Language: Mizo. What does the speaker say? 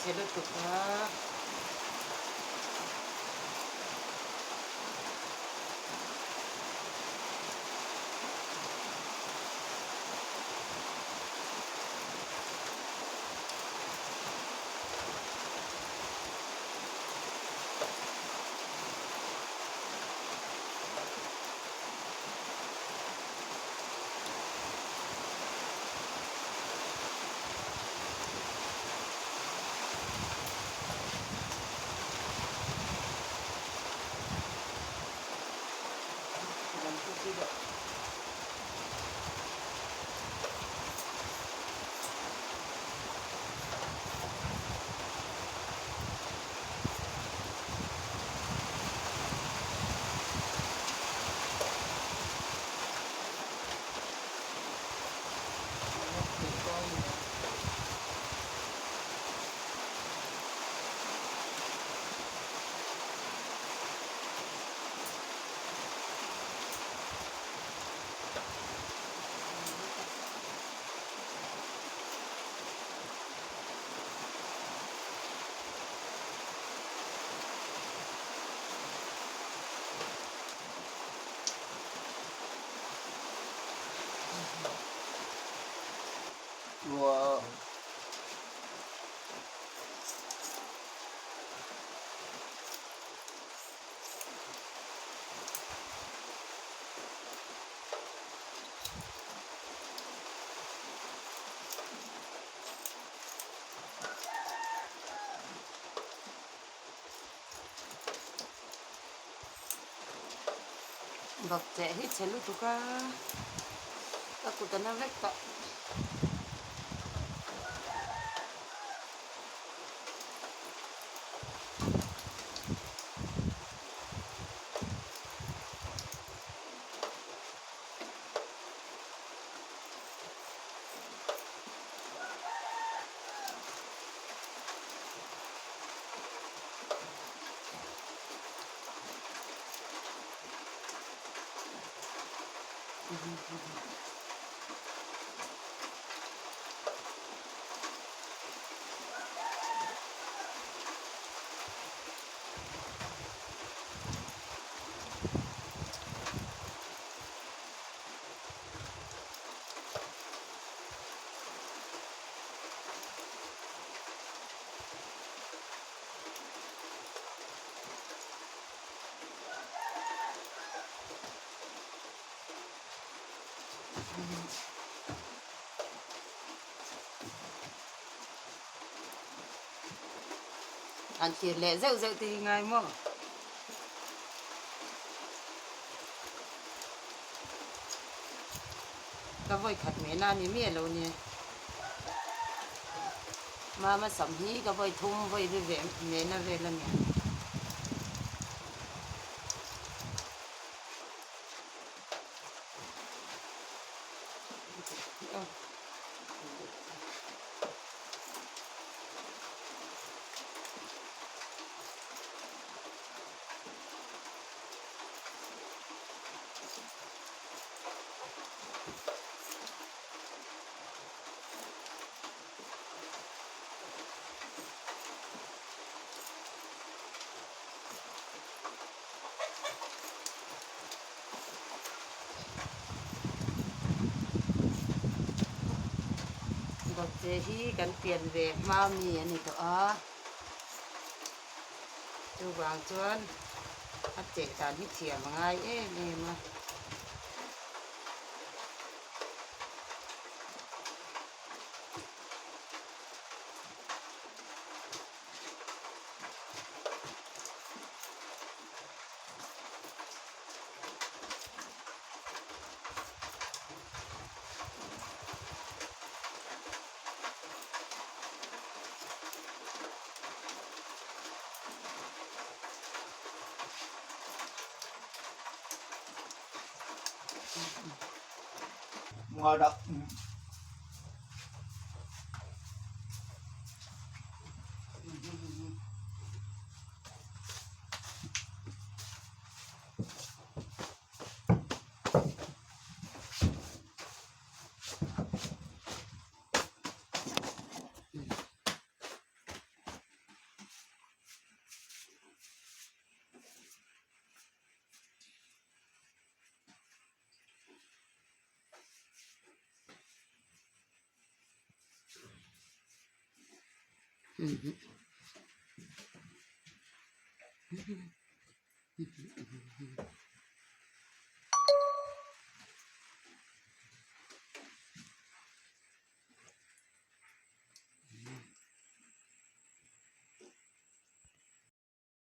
chhe lutuk a. Wow. Bawk cheh hi chhe lutuk a ka kut a na vek tawh. An thlir leh zeuh zeuh te hi ngai maw? Ka vawi khat mehna a ni miah lo nia. Mama sam hi ka vawi thum vawi li ve mehna vel a nia. Bawkche hi kan pian ve hma mi a ni tawh a chuvang chuan a cheh dan hi thiam a ngai em em a. Ngada. Hmm.